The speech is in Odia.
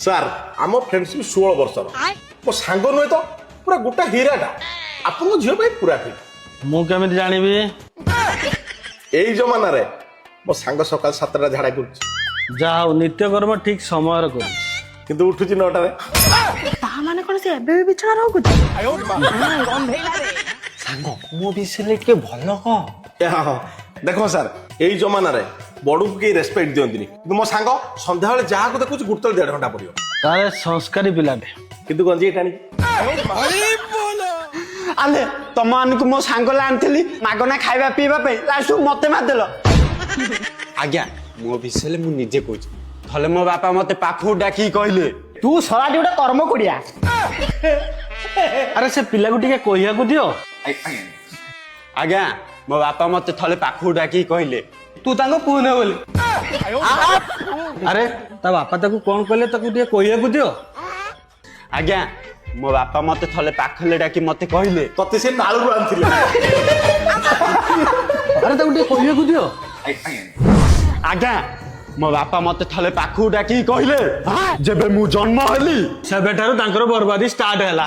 ସାର୍, ଆମ ଫ୍ରେଣ୍ଡସିପ୍ 16 ବର୍ଷର। ମୋ ସାଙ୍ଗ ନୁହେଁ ତ, ପୁରା ଗୋଟା ହୀରାଟା। ଆପଣଙ୍କ ଝିଅ ପାଇଁ ପୁରା ଫିଟ୍। ମୁଁ କେମିତି ଜାଣିବି? ଏଇ ଜମାନାରେ ମୋ ସାଙ୍ଗ ସକାଳ 7ଟା ଝାଡ଼ା କରୁଛି। ଯାହା ହଉ, ନିତ୍ୟକର୍ମ ଠିକ ସମୟରେ କରୁଛି। କିନ୍ତୁ ଉଠୁଛି 9ଟାରେ। ତା ମାନେ କଣ ସେ ଏବେ ବି ବିଛଣା ରଖୁଛି? ସାଙ୍ଗ, ମୋ ବିଷୟରେ ଟିକେ ଭଲ କହ। ହଁ, ଦେଖ ସାର୍, ଏଇ ଜମାନାରେ ବଡକୁ କେହି ରେସପେକ୍ଟ ଦିଅନ୍ତିନି, କିନ୍ତୁ ମୋ ସାଙ୍ଗ ସନ୍ଧ୍ୟାବେଳେ ଯାହାକୁ ଦେଖୁଛି ଗୁରୁତର ଦେଢ ଘଣ୍ଟା ପଡିବ। ତାହେଲେ ସଂସ୍କାରୀ ପିଲାଟେ। କିନ୍ତୁ ଗଞ୍ଜେଇ ଟାଣି। ଆଲେ, ତମମାନଙ୍କୁ ମୋ ସାଙ୍ଗ ଆଣିଥିଲି ମାଗଣା ଖାଇବା ପିଇବା ପାଇଁ, ଲାଷ୍ଟକୁ ମତେ ମାରିଦେଲ। ଆଜ୍ଞା, ମୋ ବିଷୟରେ ମୁଁ ନିଜେ କହୁଛି। ଥଲେ ମୋ ବାପା ମତେ ପାଖକୁ ଡାକିକି କହିଲେ, ତୁ ଶଳାଟି ଗୋଟେ କର୍ମ କୋଢିଆ। ଆରେ, ସେ ପିଲାକୁ ଟିକେ କହିବାକୁ ଦିଅ। ଆଜ୍ଞା, ମୋ ବାପା ମତେ ଥଲେ ପାଖକୁ ଡାକିକି କହିଲେ, ତୁ ତାଙ୍କ ପୁଅ ନୁହେଁ ବୋଲି। ଆରେ, ତା ବାପା ତାକୁ କଣ କହିଲେ, ତାକୁ ଟିକେ କହିବାକୁ ଦିଅ। ଆଜ୍ଞା, ମୋ ବାପା ମତେ ଥଲେ ପାଖରେ ଡାକି ମତେ କହିଲେ, ତତେ ସେ ନାଳରୁ ଆଣିଥିଲେ। ଆରେ, ତାକୁ ଟିକେ କହିବାକୁ ଦିଅ। ଆଜ୍ଞା, ମୋ ବାପା ମତେ ଥଲେ ପାଖକୁ ଡାକିକି କହିଲେ, ଯେବେ ମୁଁ ଜନ୍ମ ହେଲି, ସେବେଠାରୁ ତାଙ୍କର ବର୍ବାଦି ଷ୍ଟାର୍ଟ ହେଲା।